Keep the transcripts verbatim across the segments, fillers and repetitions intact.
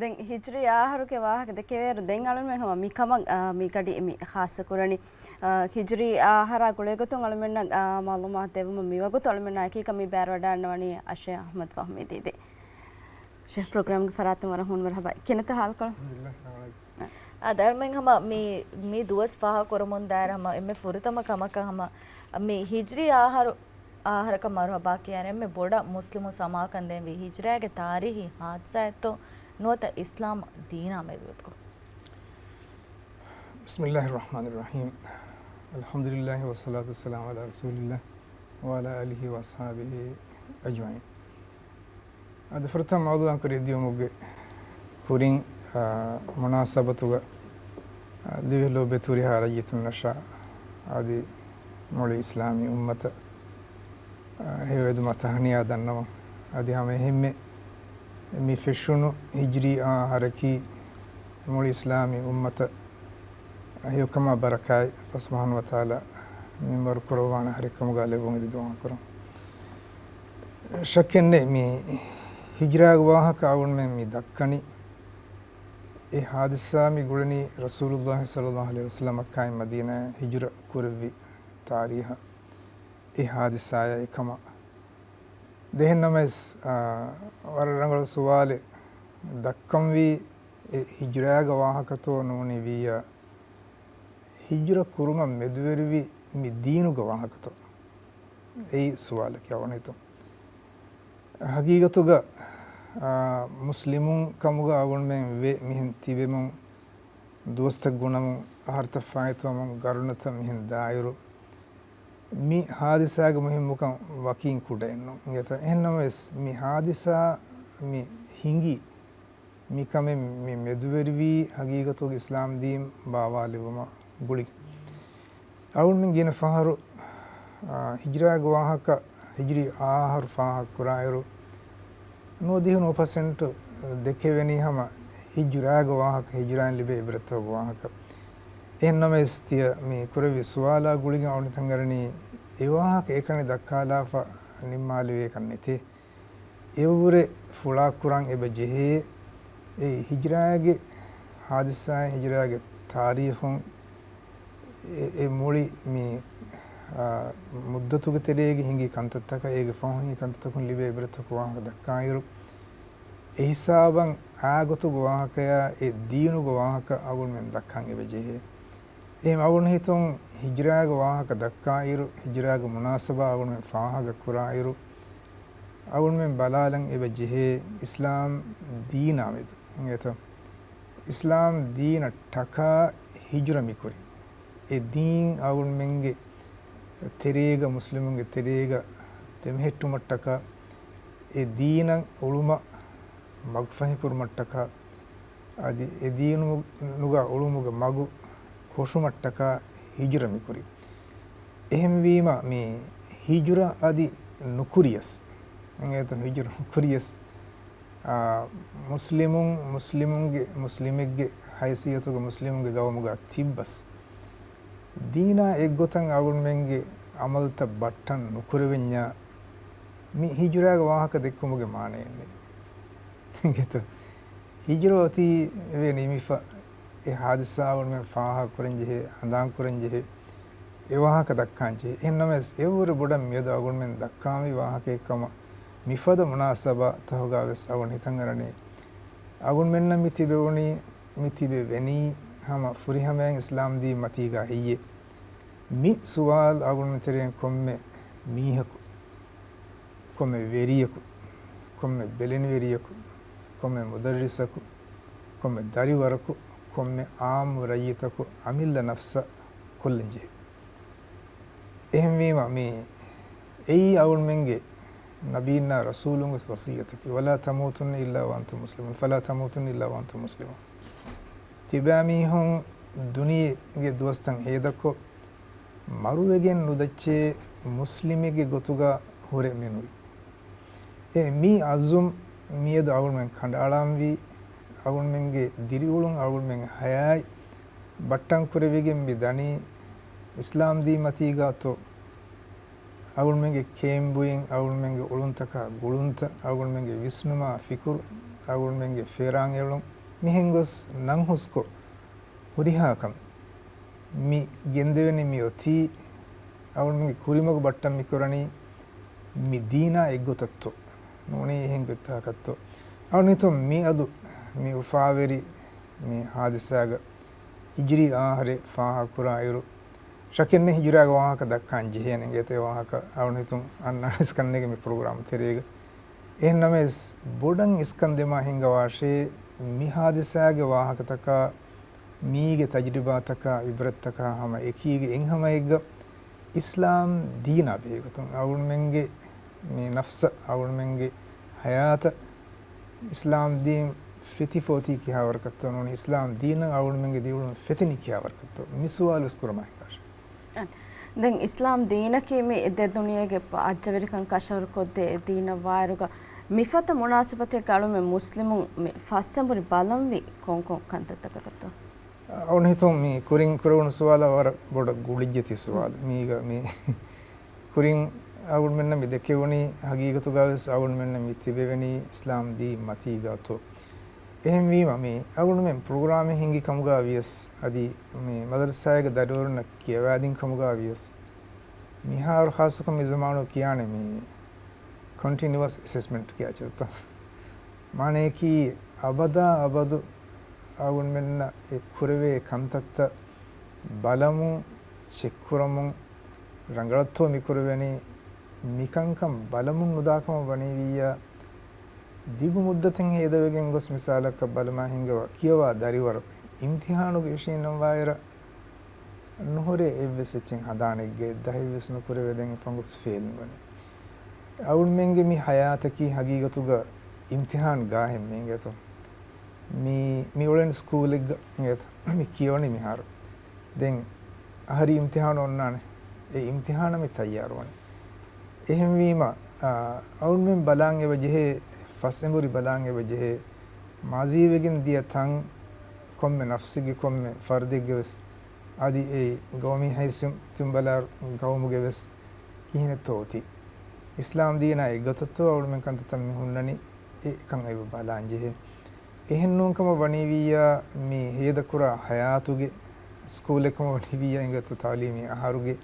ދެން ހިޖްރީ އާހަރުގެ ވާހަކަ ދެކެވޭއިރު، ދެން އަޅުމެން ހަމަ މިކަމަށް، އާ، މި ގަޑި މި ޚާއްޞަ ކުރަނީ، އާ، ހިޖްރީ އާހަރާ ގުޅޭގޮތުން އަޅުމެންނަށް، އާ، މަޢުލޫމާތު ދެއްވުމަށް މިވަގުތު އަޅުމެންނާ އެކީގަ މި ބައިވެރިވަޑައިގަންނަވަނީ އައްޝޭޚް އަޙްމަދު ފަހުމީ ދީދީ. ޝޭޚް، ޕްރޮގްރާމްގެ ފަރާތުން ވަރަށް ހޫނުވަރަށް ހަބައި. ކިހިނެއްތަ ހާލުކޮޅު؟ އަދި އަޅުމެން ހަމަ މި، މި ދުވަސް ފާހަގަ ކުރަމުން ދާއިރު ހަމަ އެންމެ ފުރަތަމަ ކަމަކަށް ހަމަ މި ހިޖްރީ އާހަރު، އާހަރަކަށް މަރުހަބާ ކިޔާ އެންމެ ބޮޑަށް މުސްލިމުން ސަމާކަން ދޭންވީ ހިޖްރާގެ ތާރީހީ ހާދިސާއެއްތޯ ނުވަތަ އިސްލާމް ދީނާ މެދުވެތަކުން؟ بسم الله الرحمن الرحيم. الحمد لله والصلاة والسلام على رسول الله وعلى آله وأصحابه أجمعين. އަދި ފުރަތަމަ މައުލޫމާތު ކުރިއަށް ދިޔުމުގެ ކުރިން، އާ، މުނާސަބަތުގަ، އާ، ދިވެހި ލޯބިވެތި ހުރިހާ ރައްޔިތުންނަށާ އަދި މުޅި އިސްލާމީ އުއްމަތަށް، އާ، ހެޔޮއެދުމާ ތަހަނިޔާ ދަންނަވަން. އަދި ހަމަ އެހެންމެ މި ފެށުނު ހިޖްރީ އާހަރަކީ މުޅި އިސްލާމީ އުއްމަތަށް ހެޔޮކަމާ ބަރަކާތް ﷲ ސުބްޙާނަހޫ ވަތަޢާލާ މިންވަރު ކުރައްވާނެ އަހަރެއްކަމުގަ ލެއްވުން އެދި ދުޢާ ކުރަން. ޝައްކެއްނެތް މި ހިޖްރާގެ ވާހަކަ އަޅުގަނޑުމެން މި ދައްކަނީ، އެ ހާދިސާ މި ގުޅެނީ ރަސޫލުﷲ ޞައްލަﷲު ޢަލައިހި ވަސައްލަމަކާއި މަދީނާއަށް ހިޖުރަ ކުރެއްވި ތާރީހަށް އެ ހާދިސާއާ އެކަމަށް. ދެހެންނަމަވެސް، އާ، ވަރަށް ރަނގަޅު ސުވާލެއް ދައްކަންވީ، އެ ހިޖުރާގެ ވާހަކަތޯ ނޫނީ ވިއްޔާ ހިޖުރަ ކުރުމަށް މެދުވެރިވި މި ދީނުގެ ވާހަކަތޯ؟ އެއީ ސުވާލަކީ އަޅުގަނޑު ހިތުން. ހަގީގަތުގަ، އާ، މުސްލިމުން ކަމުގަ އަޅުގަނޑުމެން ވެ މިހެން ތިބެމުން، ދުވަސްތައް ގުނަމުން، އަހަރުތައް ފާއިތުވަމުން، ގަރުނަތައް މިހެން ދާއިރު، މި ހާދިސާގެ މުހިއްމުކަން ވަކީން ކުޑައެއްނު. އިނގޭތޯ؟ އެހެންނަމަވެސް، މި ހާދިސާ މި ހިނގި މިކަމެއް މި މެދުވެރިވީ ހަގީގަތުގަ އިސްލާމް ދީން ބާވާލެވުމާ ގުޅިގެން. އަޅުގަނޑުމެން ގިނަ ފަހަރު، އާ، ހިޖްރާގެ ވާހަކަ، ހިޖްރީ އާހަރު ފާހަގަ ކުރާއިރު، ނުވަދިހަ ނުވަ ޕަސެންޓު ދެކެވެނީ ހަމަ ހިޖުރާގެ ވާހަކަ، ހިޖުރާއިން ލިބޭ އިބްރަތްތަކުގެ ވާހަކަ. އެހެންނަމަވެސް، ތިޔަ މި ކުރެއްވި ސުވާލާ ގުޅިގެން އަޅުގަނޑު ހިތަށް އަރަނީ، އެ ވާހަކަ އެކަނި ދައްކާލާފަ ނިންމާލެވޭކަށް ނެތޭ. އެއަށްވުރެ ފުޅާކުރަން އެބަ ޖެހޭ، އެ ހިޖްރާގެ ހާދިސާއިން، ހިޖްރާގެ ތާރީޚުން، އެ، އެ މުޅި މި، އާ، މުއްދަތުގެ ތެރޭގަ ހިނގި ކަންތައްތަކަށް، އޭގެ ފަހުން ހިނގި ކަންތައްތަކުން ލިބޭ އިބްރަތްތަކުގެ ވާހަކަ ދައްކާއިރު، އެ ހިސާބަށް އާ ގޮތުގެ ވާހަކަޔާ އެ ދީނުގެ ވާހަކަ އަޅުގަނޑުމެން ދައްކަން އެބަ ޖެހޭ. އެހެން އަޅުގަނޑު ހިތުން ހިޖްރާގެ ވާހަކަ ދައްކާއިރު، ހިޖްރާގެ މުނާސަބާ އަޅުގަނޑުމެން ފާހަގަ ކުރާއިރު، އަޅުގަނޑުމެން ބަލާލަން އެބަ ޖެހޭ އިސްލާމް ދީނާ މެދު. އިނގޭތޯ؟ އިސްލާމް ދީނަށް ޓަކާ ހިޖުރަ މިކުރި. އެ ދީން އަޅުގަނޑުމެންގެ ތެރޭގަ، މުސްލިމުންގެ ތެރޭގަ ދެމެހެއްޓުމަށްޓަކާ، އެ ދީނަށް އުޅުމަށް މަގުފަހިކުރުމަށްޓަކާ، އަދި އެ ދީނުގަ އުޅުމުގެ މަގު ކޮށުމަށްޓަކާ ހިޖުރަ މިކުރި. އެހެންވީމަ، މި ހިޖުރަ އަދި ނުކުރިޔަސް، އެނގޭތޯ، ހިޖުރަ ނުކުރިޔަސް، އާ، މުސްލިމުން، މުސްލިމުންގެ، މުސްލިމެއްގެ ހައިސިއްޔަތުގަ މުސްލިމުންގެ ގައުމުގަ ތިއްބަސް، ދީނާ އެއްގޮތަށް އަޅުގަނޑުމެންގެ އަމަލުތައް ބައްޓަން ނުކުރެވެންޏާ، މި ހިޖުރާގެ ވާހަކަ ދެއްކުމުގެ މާނައެއް ނެތް. އިނގޭތޯ؟ ހިޖުރަ އޮތީ ވެ ނިމިފަ، އެ ހާދިސާ އަޅުގަނޑުމެން ފާހަގަ ކުރަންޖެހޭ، ހަނދާން ކުރަންޖެހޭ، އެ ވާހަކަ ދައްކާންޖެހޭ. އެހެންނަމަވެސް، އެއަށްވުރެ ބޮޑަށް މިއަދު އަޅުގަނޑުމެން ދައްކާންވީ ވާހަކައެއްކަމަށް މިފަދަ މުނާސަބާތަކުގަވެސް އަޅުގަނޑު ހިތަށް އަރަނީ، އަޅުގަނޑުމެންނަށް މި ތިބެވުނީ، މި ތިބެވެނީ ހަމަ ފުރިހަމައިން އިސްލާމް ދީން މަތީގަ ހެއްޔޭ؟ މި ސުވާލު އަޅުގަނޑުމެން ތެރެއިން ކޮންމެ މީހަކު، ކޮންމެ ވެރިޔަކު، ކޮންމެ ބެލެނިވެރިޔަކު، ކޮންމެ މުދައްރިސަކު، ކޮންމެ ދަރިވަރަކު، ކޮންމެ އާއްމު ރައްޔިތަކު އަމިއްލަ ނަފްސަށް ކޮށްލަންޖެހޭ. އެހެންވީމަ، މި އެއީ އަޅުގަނޑުމެންގެ ނަބީންނާ ރަސޫލުންގެ ވަސިއްޔަތަކީ، "ولا تموتن إلا وأنتم مسلمون، فلا تموتن إلا وأنتم مسلمون." ތިބާމީހުން ދުނިޔޭގެ ދުވަސްތައް ހޭދަކޮށް، މަރުވެގެން ނުދައްޗޭ މުސްލިމެއްގެ ގޮތުގަ ހުރެ މެނުވީ. އެ މި އަޒުމް މިއަދު އަޅުގަނޑުމެން ކަނޑައަޅާންވީ، އަޅުގަނޑުމެންގެ ދިރިއުޅުން، އަޅުގަނޑުމެންގެ ހަޔާތް ބައްޓަން ކުރެވިގެން މި ދަނީ އިސްލާމް ދީން މަތީގަތޯ؟ އަޅުގަނޑުމެންގެ ކޭންބުއިން، އަޅުގަނޑުމެންގެ އުޅުންތަކާ ގުޅުންތައް، އަޅުގަނޑުމެންގެ ވިސްނުމާ ފިކުރު، އަޅުގަނޑުމެންގެ ފޭރާން އެޅުން، މިހެން ގޮސް ނަން ހުސްކޮށް، ހުރިހާ ކަމެއް މި ގެންދެވެނީ މި އޮތީ އަޅުގަނޑުމެންގެ ކުރިމަގު ބައްޓަން މި ކުރަނީ މި ދީނާ އެއްގޮތަށްތޯ؟ ނޫނީ އެހެން ގޮތްތަކަށްތޯ؟ އަޅުގަނޑު ހިތުން މި އަދު މި އުފާވެރި މި ހާދިސާގަ ހިޖްރީ އަހަރެއް ފާހަގަކުރާ އިރު، ޝަކެއްނެތް ހިޖުރާގެ ވާހަކަ ދައްކާން ޖެހޭނެ އިނގޭތޯ އެ ވާހަކަ އަޅުގަނޑު ހިތުން އަންނާނެ އިސްކަންނޭގެ މި ޕްރޮގްރާމް ތެރޭގަ. އެހެންނަމަވެސް، ބޮޑަށް އިސްކަން ދެމާ ހިނގަވާށޭ، މި ހާދިސާގެ ވާހަކަތަކާ، މީގެ ތަޖްރިބާތަކާ، އިބްރަތްތަކާ ހަމަ އެކީގަ އެއްހަމައެއްގަ އިސްލާމް ދީނާ ބެހޭގޮތުން އަޅުގަނޑުމެންގެ މި ނަފްސަށް، އަޅުގަނޑުމެންގެ ހަޔާތަށް އިސްލާމް ދީން ފެތިފަ އޮތީ ކިހާވަރަކަށްތޯ ނޫނީ، އިސްލާމް ދީނަށް އަޅުގަނޑުމެންގެ ދިރިއުޅުން ފެތުނީ ކިހާވަރަކަށްތޯ؟ މި ސުވާލު ވެސް ކުރަމާ ހިނގާށޭ. އަން. ދެން އިސްލާމް ދީނަކީ މި ދެ ދުނިޔޭގެ އައްޖަވެރިކަން ކަށަވަރުކޮށްދޭ ދީނަށް ވާއިރުގަ، މިފަދަ މުނާސަބަތެއްގަ އަޅުމެން މުސްލިމުން މި ފަސްއެނބުރި ބަލަންވީ ކޮންކޮން ކަންތައްތަކަކަށްތޯ؟ އަޅުގަނޑު ހިތުން މި ކުރިން ކުރެވުނު ސުވާލަށް ވަރަށް ބޮޑަށް ގުޅިއްޖެތި ސުވާލު. މީގަ މި ކުރިން އަޅުގަނޑުމެންނަށް މި ދެކެވުނީ، ހަގީގަތުގަ ވެސް އަޅުގަނޑުމެންނަށް މި ތިބެވެނީ އިސްލާމް ދީން މަތީގަތޯ. އެހެންވީމަ، މި އަޅުގަނޑުމެން ޕްރޮގްރާމެއް ހިންގި ކަމުގަ ވިޔަސް، އަދި މި މަދަރުސާއިގެ ދަރިވަރުންނަށް ކިޔަވާދިން ކަމުގަ ވިޔަސް، މިހާރު ޚާއްޞަކޮށް މި ޒަމާނު ކިޔާނެ މި ކޮންޓިނިއުއަސް އެސެސްމަންޓް ކިޔާ ޗެއްތަ. މާނަޔަކީ، އަބަދާ އަބަދު އަޅުގަނޑުމެންނަށް އެ ކުރެވޭ ކަންތައްތައް ބަލަމުން، ޗެކްކުރަމުން، ރަނގަޅަށްތޯ މި ކުރެވެނީ، މިކަންކަން ބަލަމުން ނުދާކަމަށް ވަނީވިއްޔާ، ދިގު މުއްދަތެއް ހޭދަވެގެން ގޮސް މިސާލަކަށް ބަލަމާ ހިނގަވާ ކިޔަވާ ދަރިވަރަކު އިމްތިހާނުގަ އިށީންނަން ވާއިރަށް، ނުހުރޭ އެއްވެސް އެއްޗެއް ހަނދާނެއްގައި ދަހެއްވެސް ނުކުރެވޭ ދެން އެ ފަންގޮސް ފެއިލް ނުވަނީ. އަޅުގަނޑުމެންގެ މި ހަޔާތަކީ ހަގީގަތުގަ އިމްތިހާން ގާހެއް މި އިނގޭތޯ. މި، މި އުޅެން ސްކޫލެއްގަ އިނގޭތޯ. މި ކިޔަވަނީ މިހާރު. ދެން އަހަރީ އިމްތިހާނު އޮންނާނެ. އެ އިމްތިހާނަށް މި ތައްޔާރުވަނީ. އެހެންވީމަ، އަ، އަޅުގަނޑުމެން ބަލާން އެބަ ޖެހޭ، ފަސް އެނބުރި ބަލާން އެބަ ޖެހޭ، މާޒީވެގެން ދިޔަ ތަން ކޮންމެ ނަފްސެއްގެ ކޮންމެ ފަރުދެއްގެ ވެސް، އަދި އެ ގައުމީ ހައިސިޔަތުން ބަލާ ގައުމުގެ ވެސް ކިހިނެއްތޯ އޮތީ؟ އިސްލާމް ދީނާ އެއްގޮތަށްތޯ އަޅުގަނޑުމެން ކަންތައްތައް މި ހުންނަނީ؟ އެކަން އެބަ ބަލާން ޖެހޭ. އެހެން ނޫންކަމަށް ވަނީވިއްޔާ، މި ހޭދަކުރާ ހަޔާތުގެ ސްކޫލެއްކަމަށް ވަނީވިއްޔާ އިނގޭތޯ ތައުލީމީ އަހަރުގެ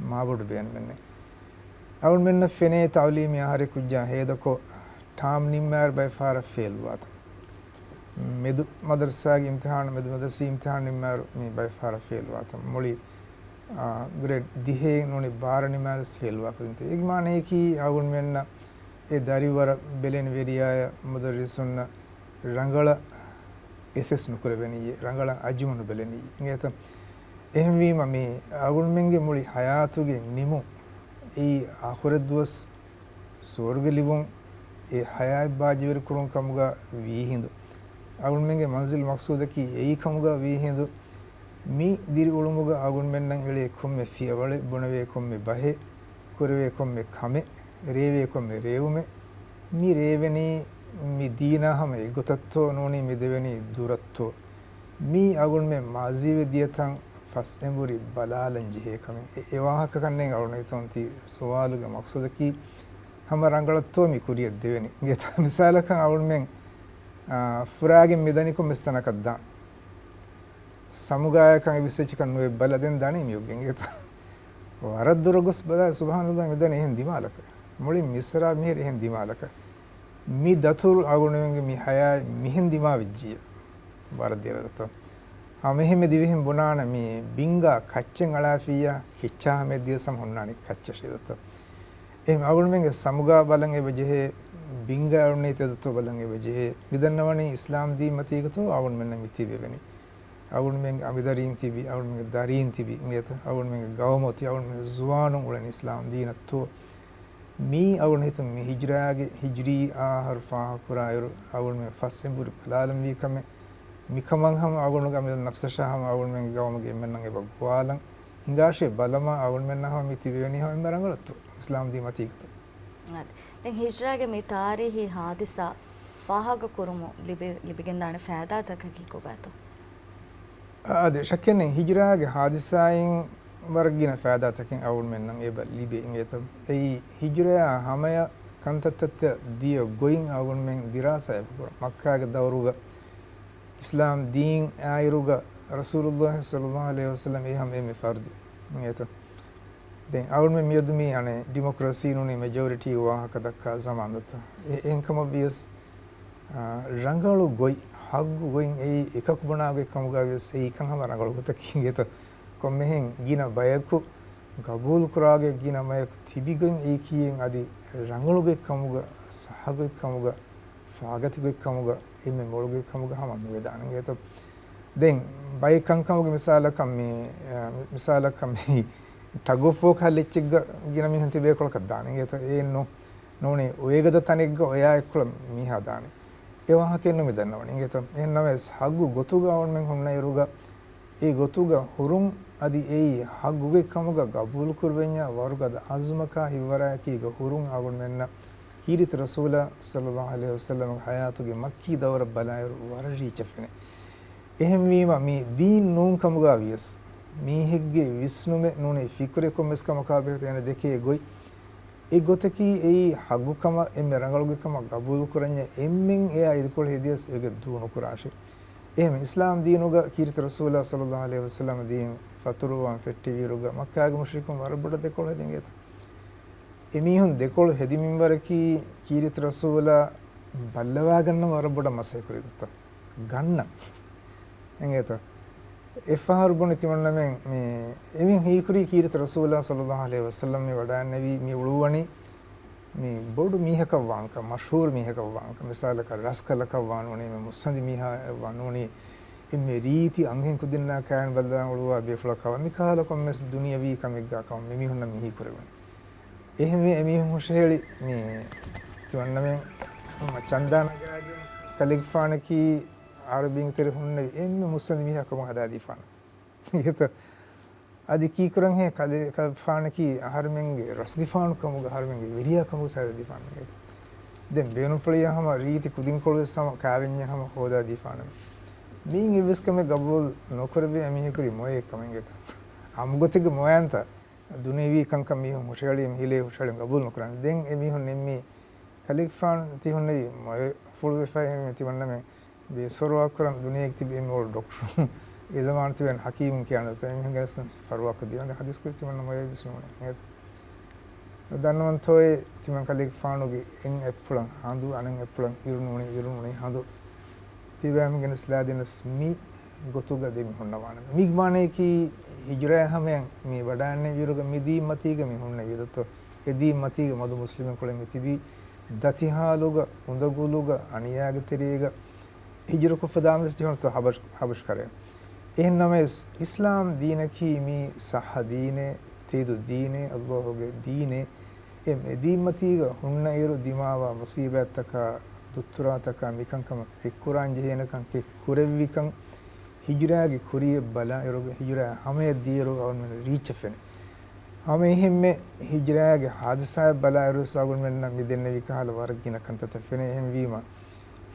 މާބޮޑު ބޭނުމެއްނެތް. އަޅުގަނޑުމެންނަށް ފެނޭ ތައުލީމީ އަހަރެއް ކުއްޖާ ހޭދަކޮށް، ޓާމް ނިންމާއިރު ބައެއް ފަހަރަށް ފެއިލްވާތަން. މެދު މަދަރުސާގެ އިމްތިހާނު، މެދު މަދަރުސީ އިމްތިހާނު ނިންމާއިރު މި ބައެއް ފަހަރަށް ފެއިލްވާތަން. މުޅި، އާ، ގްރޭޑް ދިހައެއް ނޫނީ ބާރަ ނިންމާއިރު ވެސް ފެއިލްވާ ކުދިންތަ. އޭގެ މާނަޔަކީ އަޅުގަނޑުމެންނަށް އެ ދަރިވަރަށް ބެލެނިވެރިޔާޔަށް މުދައްރިސުންނަށް ރަނގަޅަށް އެސެސް ނުކުރެވެނިއްޔޭ، ރަނގަޅަށް އަޒުމު ނުބެލެނިއްޔޭ އިނގޭތަ؟ އެހެންވީމަ، މި އަޅުގަނޑުމެންގެ މުޅި ހަޔާތުގެ ނިމުން އެއީ އާޚިރަތް ދުވަސް ސުވަރުގެ ލިބުން، އެ ހަޔާތް ބާއްޖަވެރި ކުރުން ކަމުގަ ވީ ހިނދު، އަޅުގަނޑުމެންގެ މަންޒިލް މަޤްޞޫދަކީ އެއީ ކަމުގަ ވީ ހިނދު، މި ދިރިއުޅުމުގަ އަޅުގަނޑުމެންނަށް އެޅޭ ކޮންމެ ފިޔަވަޅެއް، ބުނެވޭ ކޮންމެ ބަހެއް، ކުރެވޭ ކޮންމެ ކަމެއް، ރޭވޭ ކޮންމެ ރޭވުމެއް، މި ރޭވެނީ މި ދީނާ ހަމަ އެއްގޮތަށްތޯ ނޫނީ މި ދެވެނީ ދުރަށްތޯ؟ މީ އަޅުގަނޑުމެން މާޒީވެ ދިޔަތަން ފަސް އެނބުރި ބަލާލަން ޖެހޭ ކަމެއް. އެ، އެ ވާހަކަ ކަންނޭނގެ އަޅުގަނޑު ހިތުން ތި ސުވާލުގެ މަޤްޞަދަކީ ހަމަ ރަނގަޅަށްތޯ މި ކުރިއަށް ދެވެނީ. އިނގޭތަ؟ މިސާލަކަށް އަޅުގަނޑުމެން، އާ، ފުރާގެން މިދަނިކޮށް މިސްތަނަކަށް ދާން. ސަމުގާޔަކަށް އެއްވެސް އެއްޗަކަށް ނުވެ ބަލަ ދެން ދަނީ މިއޮއްގެން އިނގޭތަ؟ ވަރަށް ދުރަށް ގޮސް ބަލާ، ސުބްޙާނަﷲ، މިދަނީ އެހެން ދިމާލަކަށް. މުޅި މިސްރާބް މިހިރީ އެހެން ދިމާލަކަށް. މި ދަތުރު އަޅުގަނޑުމެންގެ މި ހަޔާތް މިހެން ދިމާވެއްޖިއްޔާ. ވަރަށް ދިރަ ދަތުރު. ހަމައެހެންމެ ދިވެހިން ބުނާނެ މި ބިންގާ ކައްޗެއް އަޅާފިއްޔާ، ކެއްޗާ ހަމަ އެއްދިޔަސް ހަމަ ހުންނާނީ ކައްޗަށޭ ދަތުރު. އެހެން އަޅުގަނޑުމެންގެ ސަމުގާ ބަލަން އެބަ ޖެހޭ، ބިންގާ އެޅުނީތޭ ދަތުރު ބަލަން އެބަ ޖެހޭ. މިދަންނަވަނީ އިސްލާމް ދީން މަތީގަތޯ އަޅުގަނޑުމެންނަށް މި ތިބެވެނީ. އަޅުގަނޑުމެންގެ އަނބިދަރީން ތިބި، އަޅުގަނޑުމެންގެ ދަރީން ތިބި، އިނގޭތަ؟ އަޅުގަނޑުމެންގެ ގައުމު އޮތީ، އަޅުގަނޑުމެންގެ ޒުވާނުން އުޅެނީ އިސްލާމް ދީނަށްތޯ؟ މީ އަޅުގަނޑު ހިތުން މި ހިޖްރާގެ ހިޖްރީ އަހަރު ފާހަގަކުރާއިރު، އަޅުގަނޑުމެން ފަސް އެނބުރި ބަލާލަން ވީ ކަމެއް. މިކަމަށް ހަމަ އަޅުގަނޑުގެ އަމިއްލަ ނަފްސަށާ ހަމަ އަޅުގަނޑުމެންގެ ގައުމުގެ އެންމެންނަށް އެބަ ގޮވާލަން ހިނގާށޭ. ބަލަމާ އަޅުގަނޑުމެންނަށް ހަމަ މި ތިބެވެނީ ހަމަ އެންމެ ރަނގަޅަށްތޯ އިސްލާމް ދީން މަތީގަތޯ؟ އާދެ. ދެން ހިޖްރާގެ މި ތާރީހީ ހާދިސާ ފާހަގަކުރުމުން ލިބި، ލިބިގެންދާނެ ފައިދާތަކަކީ ކޮބާތޯ؟ އާދެ، ޝައްކެއްނެތް ހިޖްރާގެ ހާދިސާއިން ވަރަށް ގިނަ ފައިދާތަކެއް އަޅުގަނޑުމެންނަށް އެބަ ލިބޭ އިނގޭތަ؟ އެއީ ހިޖްރަޔާ ހަމަޔަށް ކަންތައްތައް ދިޔަ ގޮތް އަޅުގަނޑުމެން ދިރާސާ އެބަ ކުރަން. މައްކާގެ ދައުރުގަ އިސްލާމް ދީން އާއިރުގަ ރަސޫލުﷲ ޞައްލަﷲ ޢަލައިހި ވަސައްލަމް އެހަމަ އެންމެ ފަރުދީ. އެތަ؟ ދެން އަޅުގަނޑުމެން މިއަދު މި އަނެއް ޑިމޮކްރަސީ ނޫނީ މެޖޯރިޓީ ވާހަކަ ދައްކާ ޒަމާން ދަތު. އެ-، އެހެންކަމަށް ވިޔަސް، އާ، ރަނގަޅު ގޮތް، ހައްގު ގޮތް އެއީ އެކަކު ބުނާ ގޮތް ކަމުގަ ވިޔަސް އެއީ ކަން ހަމަ ރަނގަޅު ގޮތަކީ އިނގޭތަ؟ ކޮންމެހެން ގިނަ ބަޔަކު ގަބޫލު ކުރާގޮތް ގިނަ ބަޔަކު ތިބިގޮތް އެއީކީއެއް އަދި ރަނގަޅު ގޮތް ކަމުގަ، ސައްހަ ގޮތް ކަމުގަ، ފާގަތި ގޮތް ކަމުގަ، އެންމެ މޮޅު ގޮތް ކަމުގަ ހަމަ ނުވެދާނެ އިނގޭތޯ. ދެން ބައެއް ކަންކަމުގެ މިސާލަކަށް މި، އަ، މި-، މިސާލަކަށް މި ޓަގް އޮފް ވޯ ކަހަލަ އެއްޗެއްގަ ގިނަ މީހުން ތިބޭކޮޅަކަށް ދާނެ އިނގޭތޯ. އެއްނު-، ނޫނީ އޮއޭގަދަ ތަނެއްގަ އޮޔާ އެއްކޮޅަށް މީހާ ދާނެ. އެ ވާހަކައެއްނު މި ދަންނަވަނީ އިނގޭތޯ. އެހެންނަމަވެސް ހައްގު ގޮތުގަ އަޅުގަނޑުމެން ހުންނައިރުގަ އެ ގޮތުގަ ހުރުން އަދި އެއީ ހައްގުގެ ކަމުގަ ގަބޫލުކުރެވެންޏާ ވަރުގަދަ އަޒުމަކާ ހިތްވަރާއެކީގަ ހުރުން އަޅުގަނޑުމެންނަށް ކީރިތި ރަސޫލާ ޞައްލަﷲ ޢަލައިހި ވަސައްލަމަގެ ޙަޔާތުގެ މައްކީ ދައުރަށް ބަލާއިރު ވަރަށް ރީއްޗެއް ފެނޭ. އެހެންވީމަ މީ ދީން ނޫން ކަމުގަ ވިޔަސް މީހެއްގެ ވިސްނުމެއް ނޫނީ ފިކުރެއް ކޮންމެސް ކަމަކާ ބެހޭ އޭނަ ދެކޭ ގޮތް. އެ ގޮތަކީ އެއީ ހައްގު ކަމަށް އެންމެ ރަނގަޅުގެ ކަމަށް ގަބޫލު ކުރަންޏާ އެންމެން އެއާ އިދިކޮޅު ހެދިޔަސް އޭގެ ދޫ ނުކުރާށޭ. އެހެން އިސްލާމް ދީނުގަ ކީރިތި ރަސޫލާ ޞައްލަﷲ ޢަލައިހި ވަސައްލަމަ ދީން ފަތުރުވާން ފެއްޓިވިއިރުގަ މައްކާގެ މުޝްރިކުން ވަރަށް ބޮޑަށް ދެކޮޅު ހެދިން އިނގޭތޯ. އެމީހުން ދެކޮޅު ހެދި މިންވަރަކީ ކީރިތި ރަސޫލާ ބައްލަވާގަންނަން ވަރަށް ބޮޑަށް މަސައްކަތް ކުރި ދޮތޯ. ގަންނަން. އިނގޭތޯ. އެއްފަހަރު ބުނި ތިމަންނަމެން މި އެމީހުން ހީކުރީ ކީރިތި ރަސޫލާ ޞައްލަﷲ ޢަލައިހި ވަސައްލަމް މި ވަޑައިންނެވީ މި އުޅުއްވަނީ މި ބޮޑު މީހަކަށް ވާންކަން، މަޝްހޫރު މީހަކަށް ވާންކަން، މިސާލަކަށް ރަސްކަލަކަށް ވާން ވަނީ، މި މުއްސަނދި މީހާއަށް ވާން ވަނީ، އެންމެ ރީތި އަންހެން ކުދިންނާ ކާއިން ބައްލަވާން އުޅުއްވާ ބޭފުޅަކަށް ވާން، މި ކަހަލަ ކޮންމެސް ދުނިޔަވީ ކަމެއްގާ ކަމަށް މި މީހުންނަށް މި ހީކުރެވުނީ. އެހެންވެ އެމީހުން ހުށަހެޅި މި ތިމަންނަމެން ހަމަ ޗަންދާ ނަގާގެން ކަލޭގެފާނަކީ އަރަބީންގެ ތެރެ ހުންނެވި އެންމެ މުއްސަނދި މީހާ ކަމަށް ހަދާދީފާނެ. އިނގޭތޯ؟ އަދި ކީކުރަންހޭ ކަލޭ-، ކަލޭގެފާނަކީ އަހަރެމެންގެ ރަސްގެފާނު ކަމުގަ އަހަރެމެންގެ ވެރިޔާ ކަމުގަ ހަދާދީފާނެ. އިނގޭތޯ؟ ދެން ބޭނުންފުޅިއަށް ހަމަ ރީތި ކުދިންކޮޅުވެސް ހަމަ ކާވެންޏެއް ހަމަ ހޯދާދީފާނެ. މީން އެއްވެސް ކަމެއް ގަބޫލު ނުކުރެވޭ އެމީހަކުރީ މޮޔައެއް ކަމެއް އިނގޭތޯ. އާއްމު ގޮތެއްގެ މޮޔައިންތަ؟ ދުނިޔަވީ ކަންކަން މީހުން ހުށަހެޅީމަ ހިލޭ ހުށަހެޅި ގަބޫލު ނުކުރާނެ. ދެން އެމީހުން ނިންމީ ކަލޭގެފާނު ތި ހުންނެވީ މޮޔަފުޅުވެފައި އެހެންވެ ތިމަންނަމެން ބޭސްފަރުވާ ކުރަން ދުނިޔޭގެ ތިބި އެންމެ ބޮޑު ޑޮކްޓަރު. އެ ޒަމާނު ތިބެން ޙަކީމުން ކިޔާނެ ދޯ. އެމީހުން ގެނެސްގެން ފަރުވާކޮށްދީ. އަދި ހަދީސް ކުރި ތިމަންނަ މޮޔަ ވިސްނުމުން އެނގޭތަ؟ ދަންނަވަންތޯއޭ ތިމަން ކަލޭގެފާނުގެ އެއް އަތްޕުޅަން ހަނދު، އަނެއް އަތްޕުޅަން އިރުނޫނީ، އިރުނޫނީ ހަނދު. ތިބާމެން ގެނެސްލާދިނަސް މި ގޮތުގަ ދެމި ހުންނަވާނެ. މީގެ މާނަޔަކީ ހިޖުރައި ހަމަޔަށް މި ވަޑައިންނެވިއިރުގަ މި ދީން މަތީގަ މި ހުންނެވި ދޯ. އެ ދީން މަތީގަ މަދު މުސްލިމުންކޮޅެއް މި ތިބީ. ދަތިހާލުގަ، އުނދަގުލުގަ، އަނިޔާގެ ތެރޭގަ، ހިޖުރަކޮށްފަ ދާންވެސް ޖެހުނުތޯ ހަބަޝް-، ހަބަޝް ކަރަޔަށް. އެހެންނަމަވެސް، އިސްލާމް ދީނަކީ މީ ސައްހަ ދީނެއް، ތެދު ދީނެއް، ﷲ ގެ ދީނެއް. އެ މެދީމަތީގަ ހުންނައިރު ދިމާވާ މުސީބާތްތަކާ، ދުއްތުރާތަކާ، މިކަންކަމަށް ކެއްކުރާން ޖެހޭނެކަން ކެއްކުރެއްވިކަން، ހިޖުރާގެ ކުރިޔަށް ބަލާއިރުގަ، ހިޖުރާ ހަމަޔަށް ދިޔައިރު އަޅުމެން ރީއްޗަށް ފެނޭ. ހަމައެހެންމެ ހިޖުރާގެ ހާދިސާއަށް ބަލާއިރުވެސް އަޅުގަނޑުމެންނަށް މި ދެންނެވި ކަހަލަ ވަރަށް ގިނަ ކަންތައްތައް ފެނޭ. އެހެންވީމަ،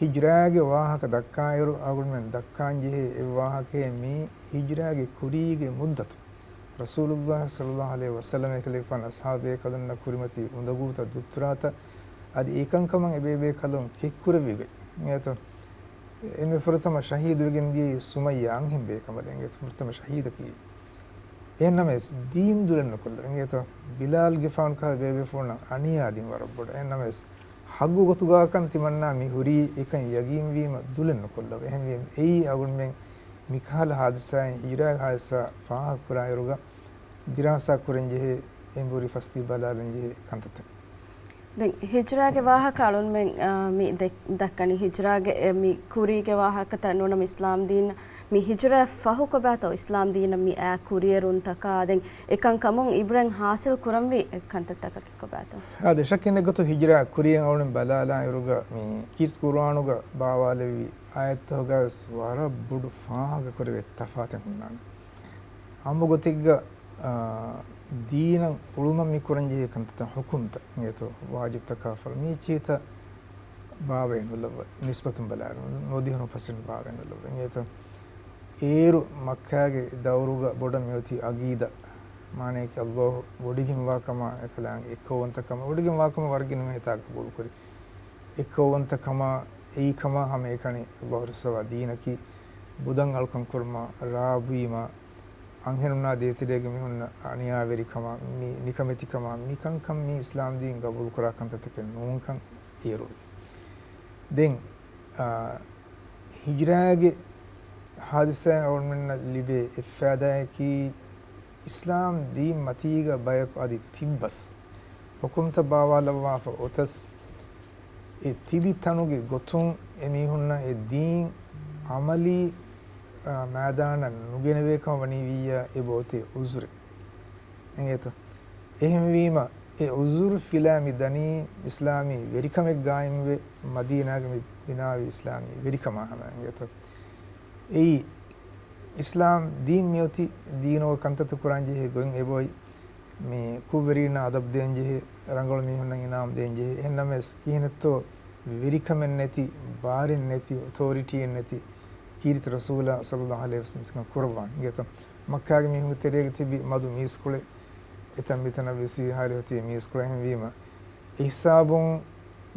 ހިޖުރާގެ ވާހަކަ ދައްކާއިރު އަޅުގަނޑުމެން ދައްކާންޖެހޭ އެއް ވާހަކައެއް މީ ހިޖުރާގެ ކުރީގެ މުއްދަތު. ރަސޫލުﷲ ޞައްލަﷲ ޢަލައިހި ވަސައްލަމަ ކަލޭގެފާނު އަޞްޙާބުބޭކަލުންނަށް ކުރިމަތި އުނދަގޫތައް ދުއްތުރާތައް އަދި އެކަންކަމަށް އެބޭބޭކަލުން ކެއްކުރެއްވި ގޮތް. އެނގޭތޯ؟ އެންމެ ފުރަތަމަ ޝަހީދުވެގެން ދިޔައީ ސުމައްޔާ އަންހެން ބޭކަނބަލެއް އިނގޭތޯ، ފުރަތަމަ ޝަހީދަކީ. އެހެންނަމަވެސް، ދީން ދުލެއް ނުކޮށްލަ އިނގޭތޯ، ބިލާލްގެފާނު ކަހަލަ ބޭބޭފުޅުންނަށް އަނިޔާ ދިން ވަރަށް ބޮޑަށް. އެހެންނަމަވެސް، ހައްގު ގޮތުގާކަން ތިމަންނާ މި ހުރީ އެކަން ޔަގީންވީމަ ދުލެއް ނުކޮށްލަ. އެހެންވީމަ، އެއީ އަޅުގަނޑުމެން މިކަހަލަ ހާދިސާއިން ހިޖުރާގެ ހާދިސާ ފާހަގަކުރާއިރުގަ، ދިރާސާ ކުރަންޖެހޭ، އެނބުރި ފަސްދީ ބަލާލަންޖެހޭ ކަންތައްތަކެއް. ދެން ހިޖުރާގެ ވާހަކަ އަޅުންމެން، އާ، މި ދެ-، ދައްކަނީ ހިޖުރާގެ، އެ، މި ކުރީގެ ވާހަކަތައް ނޫނަމަ އިސްލާމް ދީން މި ހިޖުރަ ފަހު ކޮބާތޯ އިސްލާމް ދީނަށް މި އާ ކުރިއެރުންތަކާ ދެން އެކަން ކަމުން އިބްރަތް ހާސިލް ކުރަންވީ ކަންތައްތަކަކީ ކޮބާތޯ؟ އާދެ، ޝައްކެއް ނެތް ގޮތު ހިޖުރާ ކުރިއަށް އަޅުން ބަލާލާ އިރުގަ މި ކީރިތި ޤުރުއާނުގަ ބާވާލެއްވި އާޔަތްތަކުގަސް ވަރަށް ބޮޑު ފާހަގަ ކުރެވޭ ތަފާތެއް ހުންނާނެ. އާއްމު ގޮތެއްގަ، އާ، ދީނަށް އުޅުމަށް މި ކުރަންޖެހޭ ކަންތައްތައް ޙުކުމްތައް އިނގޭތޯ، ވާޖިބްތަކާ ފަރު މީ ޗީތައް ބާވައެއް ނުލައްވަ، ނިސްބަތުން ބަލާއިރު ނުވަދިހަ ނުވަ ޕަސެންޓް ބާވައެއް ނުލައްވަ އިނގޭތޯ. އޭރު މައްކާގެ ދައުރުގަ ބޮޑަށް މިއޮތީ އަގީދާ މާނަޔަކީ ﷲ ވޮޑިގެންވާ ކަމާ އެކަލާނގެ އެއްކައުވަންތަ ކަމާ ވޮޑިގެންވާ ކަމަށް ވަރަށް ގިނަ މީހުން އެތާގަ ގަބޫލުކުރި. އެއްކައުވަންތަ ކަމާ އެއީ ކަމާ ހަމައެކަނި ﷲ ރުއްސަވާ ދީނަކީ ބުދަން އަޅުކަން ކުރުމާ، ރާ ބުއިމާ، އަންހެނުންނާ ދޭތެރޭގެ މީހުންނަށް އަނިޔާވެރިކަމާ، މި ނިކަމެތިކަމާ، މިކަންކަން މީ އިސްލާމް ދީން ގަބޫލުކުރާ ކަންތައްތަކެއް ނޫންކަން އޭރު އޮތީ. ދެން، އާ، ހިޖްރާގެ ހާދިސާއިން އަޅުގަނޑުމެންނަށް ލިބޭ އެއް ފައިދާއަކީ، އިސްލާމް ދީން މަތީގަ ބަޔަކު އަދި ތިއްބަސް، ޙުކުމްތައް ބާވާލައްވާފަ އޮތަސް، އެ ތިބި ތަނުގެ ގޮތުން އެމީހުންނަށް އެ ދީން ޢަމަލީ، އާ، މައިދާނަށް ނުގެނެވޭކަމަށް ވަނީ ވިއްޔާ އެބައޮތޭ ޢުޛުރެއް. އެނގޭތަ؟ އެހެންވީމަ، އެ ޢުޛުރު ފިލާ މި ދަނީ އިސްލާމީ ވެރިކަމެއް ގާއިމްވެ، މަދީނާގެ މި ބިނާވި އިސްލާމީ ވެރިކަމާ ހަމަ. އެނގޭތަ؟ އެއީ، އިސްލާމް ދީން މިއޮތީ ދީނުގެ ކަންތައްތައް ކުރާންޖެހޭ ގޮތް އެބައޮތް. މި ކުށްވެރީންނަށް އަދަބު ދޭންޖެހޭ، ރަނގަޅު މީހުންނަށް އިނާމް ދޭންޖެހޭ. އެހެންނަމަވެސް، ކިހިނެއްތޯ ވެރިކަމެއް ނެތި، ބާރެއް ނެތި، އޮތޯރިޓީއެއް ނެތި، ކީރިތި ރަސޫލާ ޞައްލައްލާހު ޢަލައިހި ވަސައްލަމް ތިކަން ކުރައްވާނެ. އިނގޭތަ؟ މައްކާގެ މީހުންގެ ތެރޭގަ ތިބި މަދު މީސްކޮޅެއް، އެތަން މިތަނަށް ވެސް ހާރި އޮތީ މީސްކޮޅެއް. އެހެންވީމަ، އެ ހިސާބުން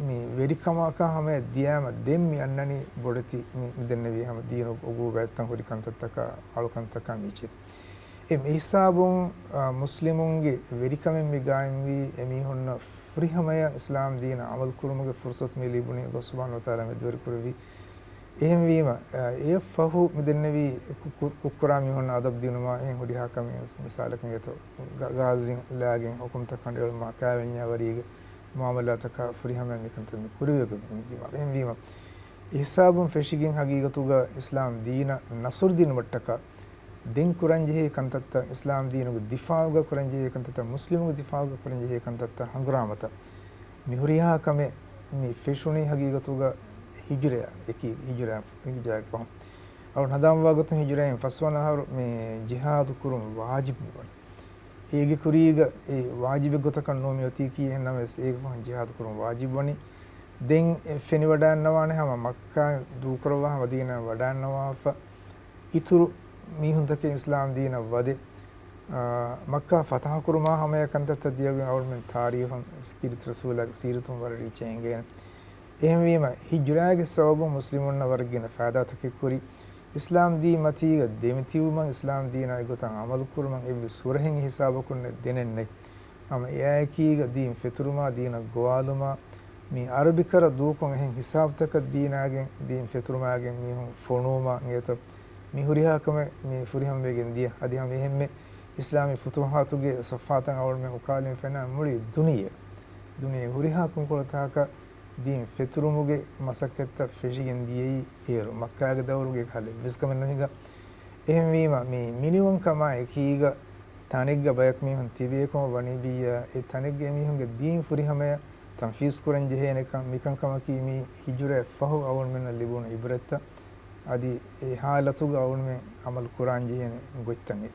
މި ވެރިކަމަކާ ހަމަޔަށް ދިޔާމަ ދެން މި އަންނަނީ ބޮޑެތި މި، މި ދެންނެވީ ހަމަ ދީނު އުގޫބާތްތަން ހުރި ކަންތައްތަކާ، އަޅުކަންތަކާ މީޗޭތި. އެ މި ހިސާބުން، އާ، މުސްލިމުންގެ ވެރިކަމެއް މި ގާއިމްވީ އެމީހުންނަށް ފުރިހަމަޔަށް އިސްލާމް ދީނަށް ޢަމަލު ކުރުމުގެ ފުރުޞަތު މި ލިބުނީ ﷲ ސުބްޙާނަހޫ ވަތަޢާލާ މެދުވެރި ކުރެއްވި. އެހެންވީމަ، އެއަށް ފަހު މި ދެންނެވީ ކު-، ކު-، ކުށްކުރާ މީހުންނަށް އަދަބު ދިނުމާ އެހެން ހުރިހާ ކަމެއް މިސާލަކަށް އިނގޭތޯ، ގާ-، ގާޒީން ލާގެން ޙުކުމްތައް ކަނޑައެޅުމާ، ކާވެންޏާ ވަރީގެ މުޢާމަލާތަކާ ފުރިހަމަ މިކަންތައް މި ކުރެވިގެން ދިމާ. އެހެންވީމަ، އެ ހިސާބުން ފެށިގެން ހަގީގަތުގަ އިސްލާމް ދީނަށް ނަޞްރު ދިނުމަށްޓަކާ ދެން ކުރަންޖެހޭ ކަންތައްތައް، އިސްލާމް ދީނުގެ ދިފާޢުގަ ކުރަންޖެހޭ ކަންތައްތައް، މުސްލިމުންގެ ދިފާޢުގަ ކުރަންޖެހޭ ކަންތައްތައް ހަނގުރާމަތައް، މި ހުރިހާ ކަމެއް މި ފެށުނީ ހަގީގަތުގަ ހިޖުރަޔާ، އެކީ ހިޖުރަޔާ، ހިޖުރަޔާގެ ފަހުން. އަޅު ހަނދާންވާ ގޮތުން ހިޖުރައިން ފަސްވަނަ އަހަރު މި ޖިހާދު ކުރުން ވާޖިބު މިވަނީ. އޭގެ ކުރީގަ އެ ވާޖިބެއް ގޮތަކަށް ނޫން މިއޮތީކީ، އެހެންނަމަވެސް އޭގެ ފަހުން ޖިހާދު ކުރުން ވާޖިބު ވަނީ. ދެން އެ ފެނިވަޑައިންނަވާނެ ހަމަ މައްކާ ދޫކުރައްވާ ހަމަ މަދީނާ ވަޑައިންނަވާފަ، އިތުރު މީހުންތަކެއް އިސްލާމް ދީނަށް ވަދެ، އާ، މައްކާ ފަތަޙަ ކުރުމާ ހަމަޔަށް ކަންތައްތައް ދިޔަގޮތް އަޅުމެން ތާރީޚުން ކީރިތި ރަސޫލާގެ ސީރަތުން ވަރަށް ރީއްޗަށް އެނގޭނެ. އެހެންވީމަ، ހިޖުރާގެ ސަބަބުން މުސްލިމުންނަށް ވަރަށް ގިނަ ފައިދާތަކެއް ކުރި. އިސްލާމް ދީން މަތީގަ ދެމިތިބުމަށް، އިސްލާމް ދީނާ އެގޮތަށް ޢަމަލު ކުރުމަށް އެއްވެސް ހުރަހެއް ހިސާބަކުން ދެނެއް ނެތް. ހަމަ އެއާއެކީގަ ދީން ފެތުރުމާ، ދީނަށް ގޮވާލުމާ، މި އަރަބިކަރަ ދޫކޮށް އެހެން ހިސާބުތަކަށް ދީނާގެން، ދީން ފެތުރުމާގެން މީހުން ފޮނުވުމާ އިނގޭތަ؟ މި ހުރިހާ ކަމެއް މި ފުރިހަމަވެގެން ދިޔަ. އަދި ހަމަ އެހެންމެ އިސްލާމީ ފުތޫޙާތުގެ ޞަފްޙާތަށް އަޅުމެން އުކާލިން ފެންނަ މުޅި ދުނިޔެ، ދުނިޔެ ހުރިހާ ކުންކޮޅުތަކަށް ދީން ފެތުރުމުގެ މަސައްކަތްތައް ފެށިގެން ދިޔައީ އޭރު. މައްކާގެ ދައުރުގެ ކަހަލަ އެއްވެސް ކަމެއް ނުހިނގާ. އެހެންވީމަ، މި މިނިވަންކަމާ އެކީގަ ތަނެއްގަ ބަޔަކު މީހުން ތިބޭކަމަށް ވަނީ ބިއްޔާ، އެ ތަނެއްގެ އެމީހުންގެ ދީން ފުރިހަމަޔަށް ތަންފީޒް ކުރަން ޖެހޭނެކަން، މިކަންކަމަކީ މި ހިޖުރައަށް ފަހު އަޅުމެންނަށް ލިބުނު އިބްރަތްތައް. އަދި އެ ހާލަތުގަ އަޅުމެން ޢަމަލު ކުރާން ޖެހޭނެ ގޮތްތައް މި.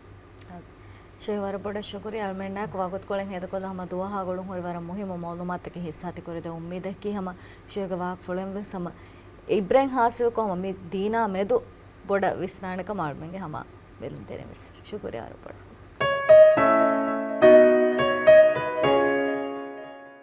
ޝޭޚް، ވަރަށް ބޮޑަށް ޝުކުރިއްޔާ އަޅުމެންނާއެކު ވަގުތުކޮޅެއް ހޭދަކޮށްލާ ހަމަ ދުވަހާ ގުޅުން ހުރި ވަރަށް މުހިއްމު މައުލޫމާތުތަކެއް ހިއްސާތި ކުރެދޭ އުއްމީދަކީ ހަމަ ޝޭޚްގެ ވާހަކަފުޅުން ވެސް ހަމަ އިބްރަތް ހާސިލްކޮށް ހަމަ މި ދީނާ މެދު ބޮޑަށް ވިސްނާނެ ކަމަށް އަޅުމެންގެ ހަމަ ބެލުންތެރިން ވެސް. ޝުކުރިއްޔާ ވަރަށް ބޮޑަށް.